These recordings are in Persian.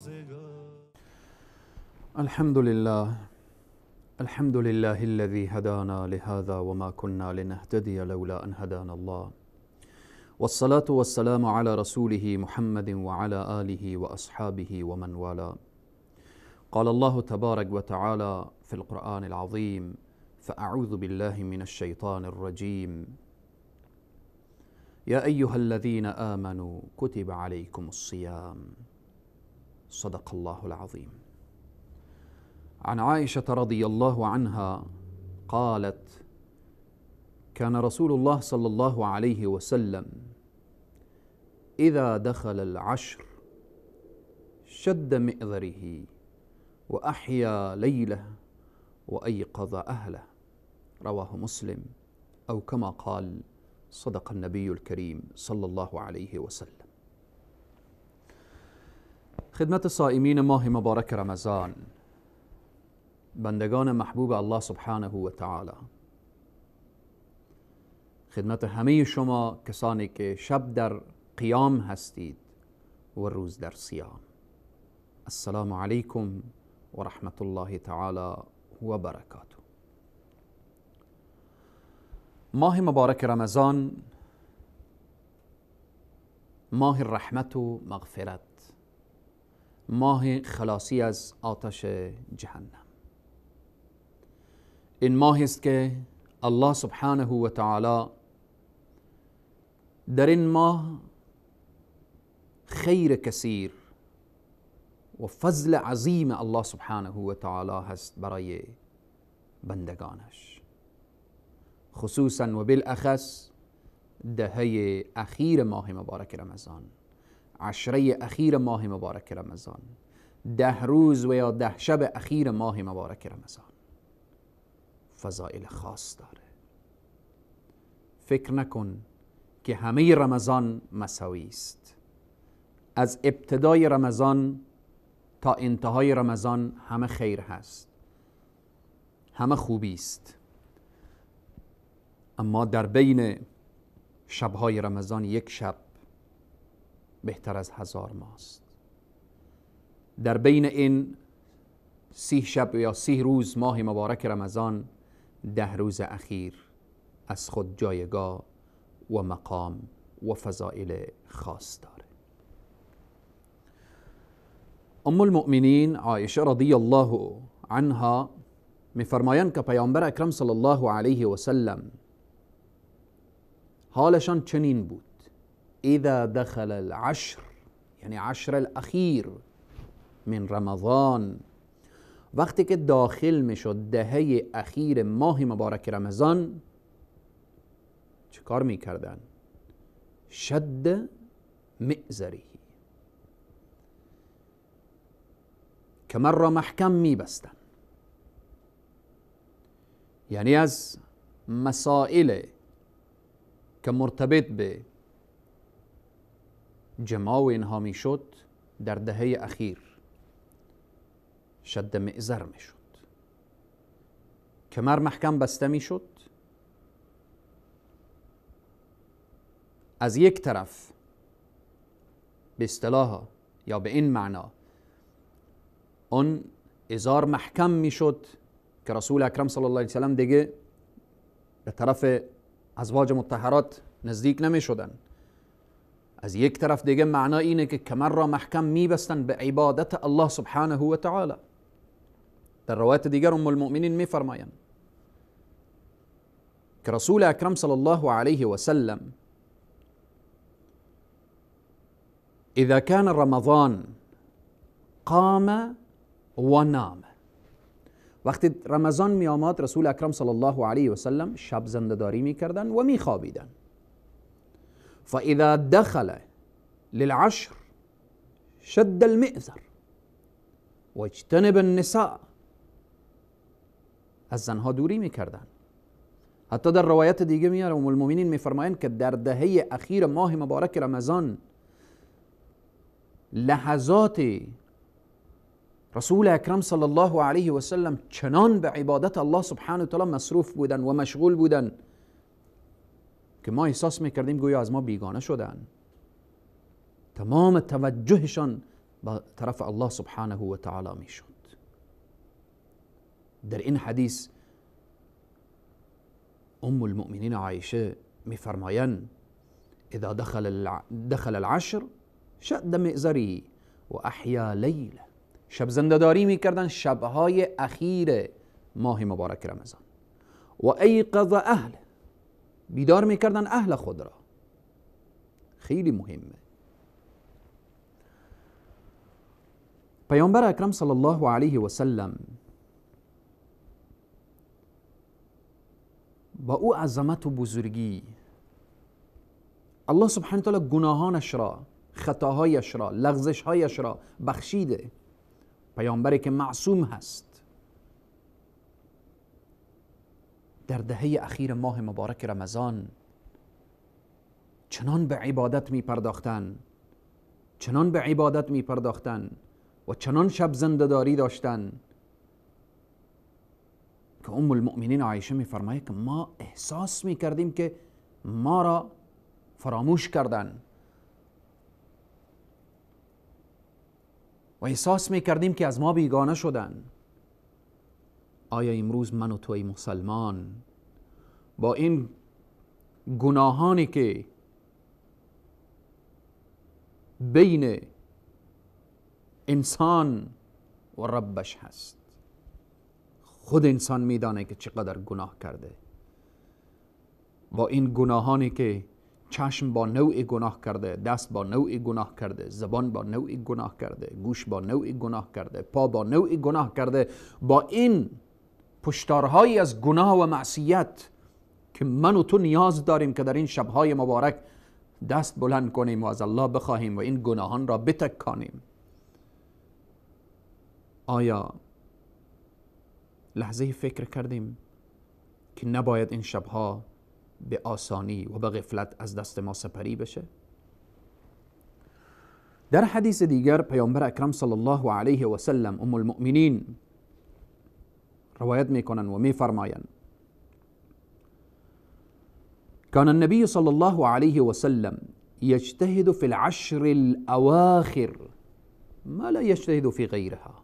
روزگار. الحمد لله، الحمد لله الذي هدانا لهذا وما كنا لنهتدي لولا أن هدانا الله، والصلاة والسلام على رسوله محمد وعلى آله وأصحابه ومن والاه. قال الله تبارك وتعالى في القرآن العظيم: فأعوذ بالله من الشيطان الرجيم، يا أيها الذين آمنوا كتب عليكم الصيام. صدق الله العظيم. عن عائشة رضي الله عنها قالت: كان رسول الله صلى الله عليه وسلم إذا دخل العشر شد مئذره وأحيا ليله وأيقظ أهله. رواه مسلم، أو كما قال: صدق النبي الكريم صلى الله عليه وسلم. خدمت صائمین ماه مبارک رمضان، بندگان محبوب الله سبحانه و تعالی، خدمت همه شما کسانی که شب در قیام هستید و روز در صیام، السلام علیکم و رحمت الله تعالی و برکاته. ماه مبارک رمضان ماه رحمت و مغفرت، ماه خلاصی از آتش جهنم. این ماه است که الله سبحانه و تعالی در این ماه خیر کثیر و فضل عظیم الله سبحانه و تعالی هست برای بندگانش، خصوصا و بالاخص دهه اخیر ماه مبارک رمضان، عشره اخیر ماه مبارک رمضان، 10 روز و یا 10 شب اخیر ماه مبارک رمضان فضائل خاص داره. فکر نکن که همه رمضان مساوی است. از ابتدای رمضان تا انتهای رمضان همه خیر هست، همه خوبی است، اما در بین شبهای رمضان یک شب بهتر از 1000 ماست. در بین این 30 شب یا 30 روز ماه مبارک رمضان، 10 روز اخیر از خود جایگاه و مقام و فضائل خاص داره. ام المؤمنین عایشه رضی الله عنها میفرمایند که پیامبر اکرم صلی الله علیه و سلم حالشان چنین بود: اذا دخل العشر، یعنی عشر الاخیر من رمضان، وقتی که داخل میشد دهه اخیر ماه مبارک رمضان، چه کار میکردن؟ شد مئزره، کمر را محکم میبستن، یعنی از مسائل که مرتبط به جماع و اینها میشد در دهه اخیر شد مئزر میشد، کمر محکم بسته میشد. از یک طرف به اصطلاح یا به این معنا اون ازار محکم میشد که رسول اکرم صلی الله علیه وسلم دیگه به طرف ازواج مطهرات نزدیک نمیشدن. از یک طرف دیگه معنا اینه که کمر را محکم میبستن به عبادت الله سبحانه و تعالی. در روایت دیگر ام المؤمنین میفرمایند که رسول اکرم صلی الله علیه و سلم اذا كان رمضان قام و نام، وقتی رمضان می آمد رسول اکرم صلی الله علیه و سلم شب زنده‌داری میکردن و میخوابیدن. فاذا دخل للعشر شد المئزر واجتنب النساء، از زنها دوری میکردن. حتی در روایت دیگه میاره ام المؤمنین میفرمایند که در دهه اخیر ماه مبارک رمضان لحظات رسول اکرم صلی الله علیه و سلم چنان به عبادت الله سبحانه و تعالی مصروف بودن و مشغول بودن که ما احساس میکردیم گویا از ما بیگانه شدن. تمام توجهشان به طرف الله سبحانه و تعالی میشد. در این حدیث ام المؤمنین عایشه میفرمایند اذا دخل العشر شد مئزره و احیا لیله. شب زنده‌داری میکردن شبهای اخیر ماه مبارک رمضان. و ایقظ اهله، بیدار میکردن اهل خود را. خیلی مهمه. پیامبر اکرم صلی الله علیه و سلم با او عظمت و بزرگی الله سبحانه وتعالی گناهانش را، خطاهایش را، لغزشهایش را بخشیده. پیامبری که معصوم هست در دهه اخیر ماه مبارک رمضان چنان به عبادت می پرداختن، چنان به عبادت می پرداختن و چنان شب زنده‌داری داشتن که ام المؤمنین عایشه می فرماید که ما احساس می کردیم که ما را فراموش کردن و احساس می کردیم که از ما بیگانه شدن. آیا امروز من و توی مسلمان با این گناهانی که بین انسان و ربش هست، خود انسان میدانه که چقدر گناه کرده، با این گناهانی که چشم با نوع گناه کرده، دست با نوع گناه کرده، زبان با نوع گناه کرده، گوش با نوع گناه کرده، پا با نوع گناه کرده، با این پشتارهایی از گناه و معصیت که من و تو نیاز داریم که در این شبهای مبارک دست بلند کنیم و از الله بخواهیم و این گناهان را بتکانیم. آیا لحظه فکر کردیم که نباید این شبها به آسانی و به غفلت از دست ما سپری بشه؟ در حدیث دیگر پیامبر اکرم صلی الله علیه و سلم ام المؤمنین روایت میکنن و میفرمایند كان النبي صلى الله عليه وسلم يجتهد في العشر الأواخر ما لا يجتهد في غيرها.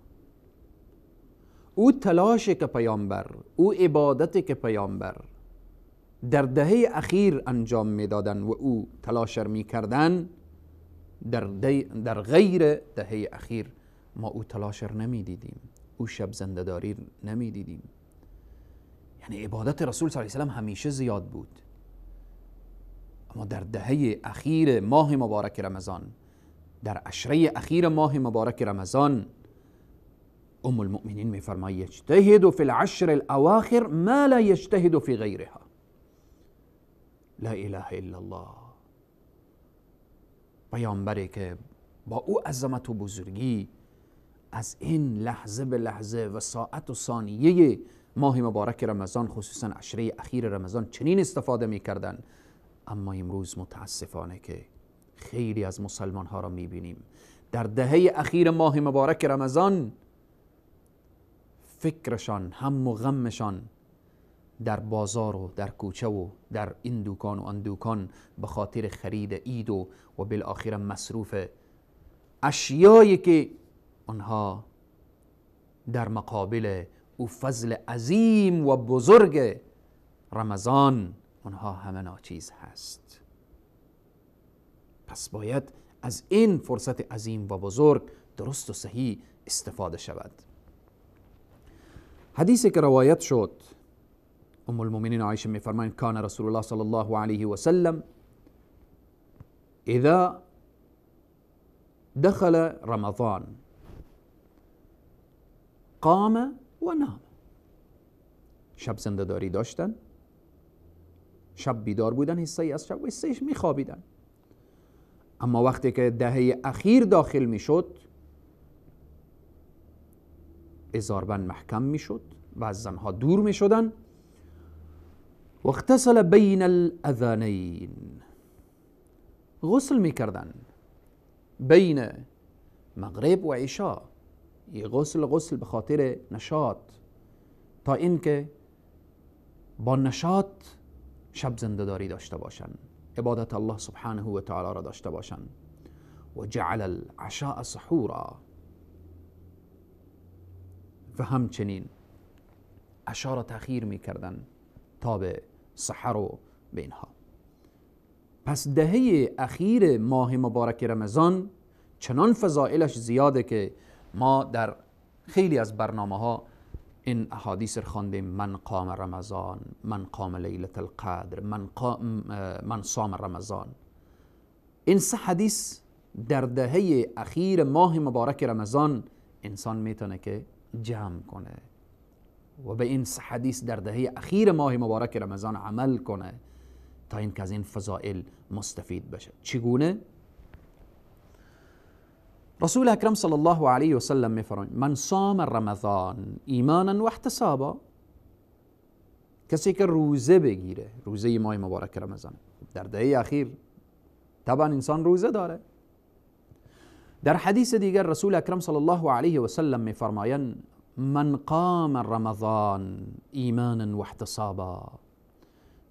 او تلاش که پیامبر، او عبادت که پیامبر در دهه اخیر انجام میدادن و او تلاش میکردن، در غیر دهه اخیر ما او تلاش نمیدیدیم، او شب زنده‌داری نمیدیدیم. یعنی عبادت رسول صلی الله علیه و سلم همیشه زیاد بود، اما در دهه اخیر ماه مبارک رمضان، در عشره اخیر ماه مبارک رمضان، ام المؤمنین میفرماید یجتهد فی العشر الاواخر ما لا یجتهد فی غیرها. لا اله الا الله. پیامبری که با او عظمت و بزرگی از این لحظه به لحظه و ساعت و ثانیه ماه مبارک رمضان، خصوصا عشره اخیر رمضان، چنین استفاده میکردن. اما امروز متاسفانه که خیلی از مسلمان ها را میبینیم در دهه اخیر ماه مبارک رمضان فکرشان، هم و غمشان در بازار و در کوچه و در این دوکان و آن دوکان به خاطر خرید عید و بالاخره مصروف اشیایی که آنها در مقابل او فضل عظیم و بزرگ رمضان آنها همه ناچیز هست. پس باید از این فرصت عظیم و بزرگ درست و صحیح استفاده شود. حدیثی که روایت شد، ام المؤمنین عایشه میفرمایند کان رسول الله صلی الله علیه و سلم اذا دخل رمضان قام و نام. شب زنده‌داری داشتن، شب بیدار بودن، حصه از شب و حصه‌اش میخوابیدن. اما وقتی که دهه اخیر داخل میشد، ازاربند محکم میشد و از زنها دور میشدن. و اغتسل بین الاذانین، غسل میکردن بین مغرب و عشاء. یه غسل به خاطر نشاط، تا اینکه با نشاط شب زنده‌داری داشته باشند، عبادت الله سبحانه و تعالی را داشته باشند. و جعل العشاء سحورا. و همچنین عشاء را تأخیر میکردن تا به سحر و به اینها. پس دهه اخیر ماه مبارک رمضان چنان فضائلش زیاده که ما در خیلی از برنامه ها این احادیث رو خواندیم. من قام رمضان، من قام لیلة القدر، من صام رمضان. این سه حدیث در دهه اخیر ماه مبارک رمضان انسان میتونه که جمع کنه و به این سه حدیث در دهه اخیر ماه مبارک رمضان عمل کنه تا اینکه از این فضائل مستفید بشه. چگونه؟ رسول اکرم صلی الله علیه و سلم میفرماید من صام رمضان ایمانا و احتسابا، کسی که روزه بگیره، روزه ماه مبارک رمضان، در دهه اخیر طبعا انسان روزه داره. در حدیث دیگر رسول اکرم صلی الله علیه و سلم میفرمایند من قام رمضان ایمانا و احتسابا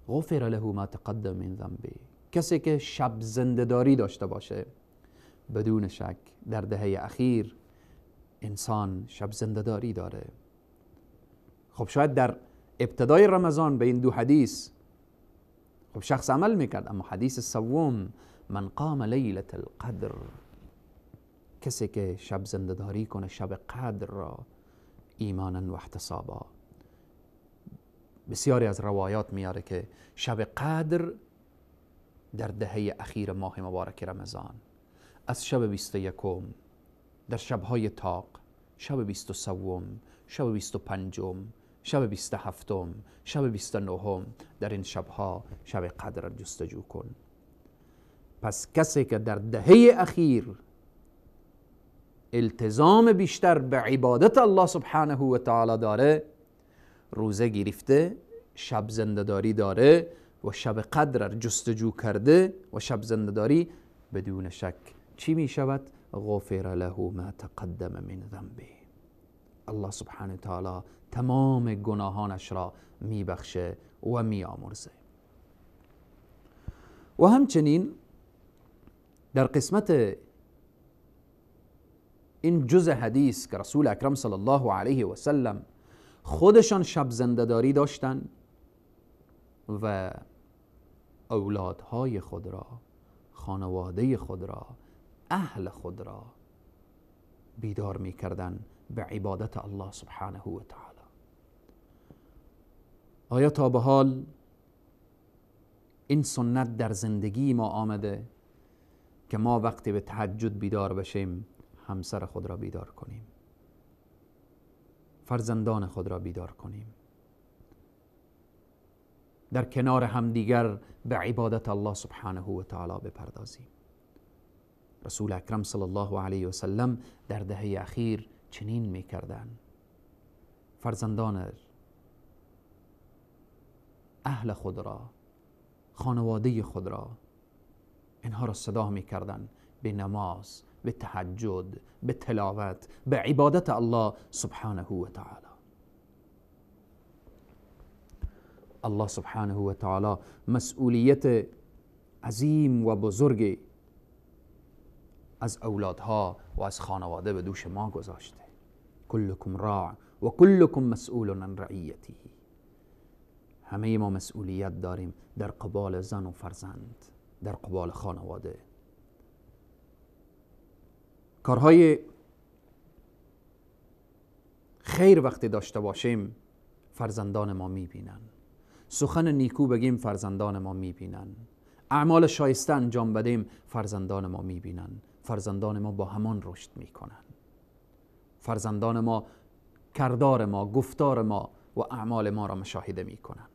غفر له ما تقدم من ذنبه. کسی که شب زنده‌داری داشته باشه، بدون شک در دهه اخیر انسان شب زنده‌داری داره. خب شاید در ابتدای رمضان به این دو حدیث خب شخص عمل میکرد، اما حدیث سوم من قام لیلة القدر، کسی که شب زنده‌داری کنه شب قدر را ایمانا و احتسابا. بسیاری از روایات میاره که شب قدر در دهه اخیر ماه مبارک رمضان، از شب 21، در شبهای تاق، شب 23، شب 25، شب 27، شب 29، در این شبها شب قدر را جستجو کن. پس کسی که در دهه اخیر التزام بیشتر به عبادت الله سبحانه و تعالی داره، روزه گرفته، شب زنده‌داری داره و شب قدر را جستجو کرده و شب زنده‌داری، بدون شک چی می شود؟ غفر له ما تقدم من ذنبه. الله سبحانه و تعالی تمام گناهانش را می بخشه و می آمرزه. و همچنین در قسمت این جزء حدیث که رسول اکرم صلی الله علیه و سلم خودشان شب زنده‌داری داشتن و اولادهای خود را، خانواده خود را، اهل خود را بیدار می‌کردن به عبادت الله سبحانه و تعالی. آیا تا به حال این سنت در زندگی ما آمده که ما وقتی به تهجد بیدار بشیم همسر خود را بیدار کنیم، فرزندان خود را بیدار کنیم، در کنار همدیگر به عبادت الله سبحانه و تعالی بپردازیم؟ رسول اکرم صلی الله علیه و سلم در دهه اخیر چنین میکردن. فرزندان، اهل خود را، خانواده خود را، اینها را صدا میکردن به نماز، به تهجد، به تلاوت، به عبادت الله سبحانه و تعالی. الله سبحانه و تعالی مسئولیت عظیم و بزرگی از اولادها و از خانواده به دوش ما گذاشته. کلکم راع و کلکم مسئول عن رعیته. همه ما مسئولیت داریم در قبال زن و فرزند، در قبال خانواده. کارهای خیر وقتی داشته باشیم فرزندان ما میبینن، سخن نیکو بگیم فرزندان ما میبینن، اعمال شایسته انجام بدیم فرزندان ما میبینن، فرزندان ما با همان رشد میکنن، فرزندان ما کردار ما، گفتار ما و اعمال ما را مشاهده میکنن.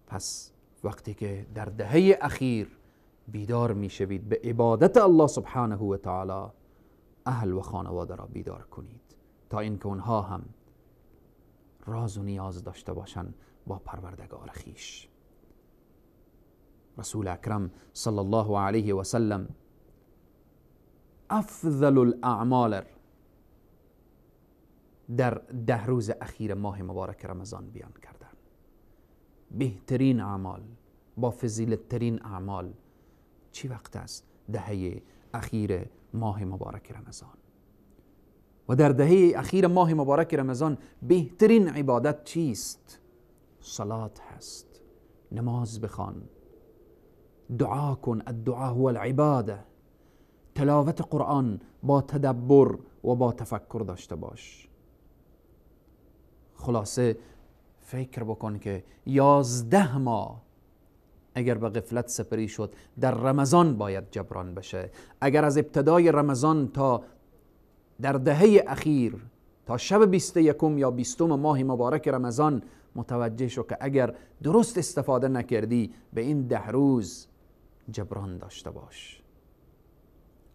پس وقتی که در دهه اخیر بیدار میشوید به عبادت الله سبحانه و تعالی، اهل و خانواده را بیدار کنید تا اینکه اونها هم راز و نیاز داشته باشند با پروردگار خیش. رسول اکرم صلی الله علیه و سلم افضل الاعمال در 10 روز اخیر ماه مبارک رمضان بیان کردن. بهترین اعمال، با فضیلت ترین اعمال چی وقت است؟ دهه اخیر ماه مبارک رمضان. و در دهه اخیر ماه مبارک رمضان بهترین عبادت چیست؟ صلات هست. نماز بخوان، دعا کن، الدعا هو العباده، تلاوت قرآن با تدبر و با تفکر داشته باش. خلاصه فکر بکن که 11 ماه اگر به غفلت سپری شد در رمضان باید جبران بشه. اگر از ابتدای رمضان تا در دهه اخیر تا شب 21 یا 20 ماه مبارک رمضان متوجه شو که اگر درست استفاده نکردی به این 10 روز جبران داشته باش.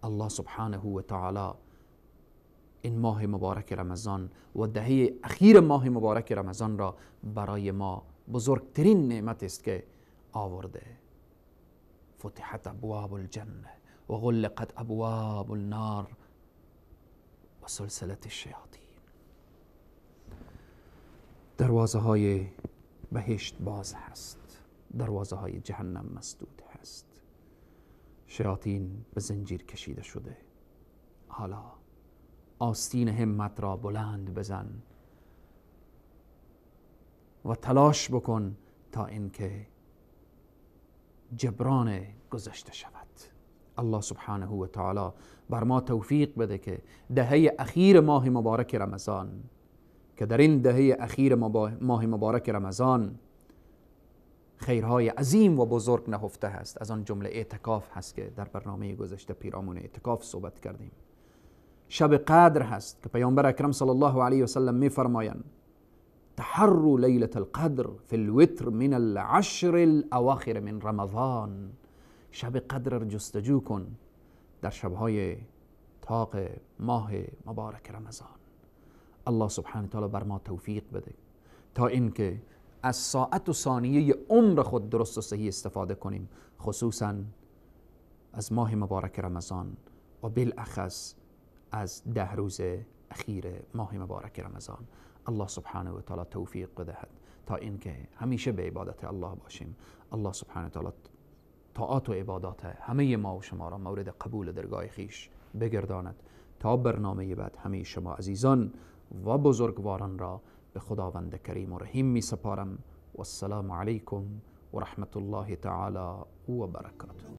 الله سبحانه و تعالی این ماه مبارک رمضان و دهه اخیر ماه مبارک رمضان را برای ما بزرگترین نعمت است که آورده. فتحت ابواب الجنه و غلقت ابواب النار و سلسله الشیاطین. دروازه های بهشت باز هست، دروازه های جهنم مسدود هست، شیاطین به زنجیر کشیده شده. حالا آستین همت را بلند بزن و تلاش بکن تا اینکه جبران گذشته شود. الله سبحانه و تعالی بر ما توفیق بده که دهه اخیر ماه مبارک رمضان، که در این دهه اخیر ماه مبارک رمضان خیرهای عظیم و بزرگ نهفته هست، از آن جمله اعتکاف هست که در برنامه گذشته پیرامون اعتکاف صحبت کردیم. شب قدر هست که پیامبر اکرم صلی الله علیه و سلم میفرمایند تحروا لیلة القدر فی الوتر من العشر الاواخر من رمضان. شب قدر را جستجو کن در شبهای طاق ماه مبارک رمضان. الله سبحانه تعالی بر ما توفیق بده تا اینکه از ساعت و ثانیه عمر خود درست و صحیح استفاده کنیم، خصوصا از ماه مبارک رمضان و بالاخص از 10 روز اخیر ماه مبارک رمضان. الله سبحانه و تعالی توفیق بدهد تا اینکه همیشه به عبادت الله باشیم. الله سبحانه و تعالی طاعات و عبادات همه ما و شما را مورد قبول درگاه خویش بگرداند. تا برنامه بعد همه شما عزیزان و بزرگواران را به خداوند کریم و رحیم می سپارم. و السلام علیکم و رحمت الله تعالی و برکاته.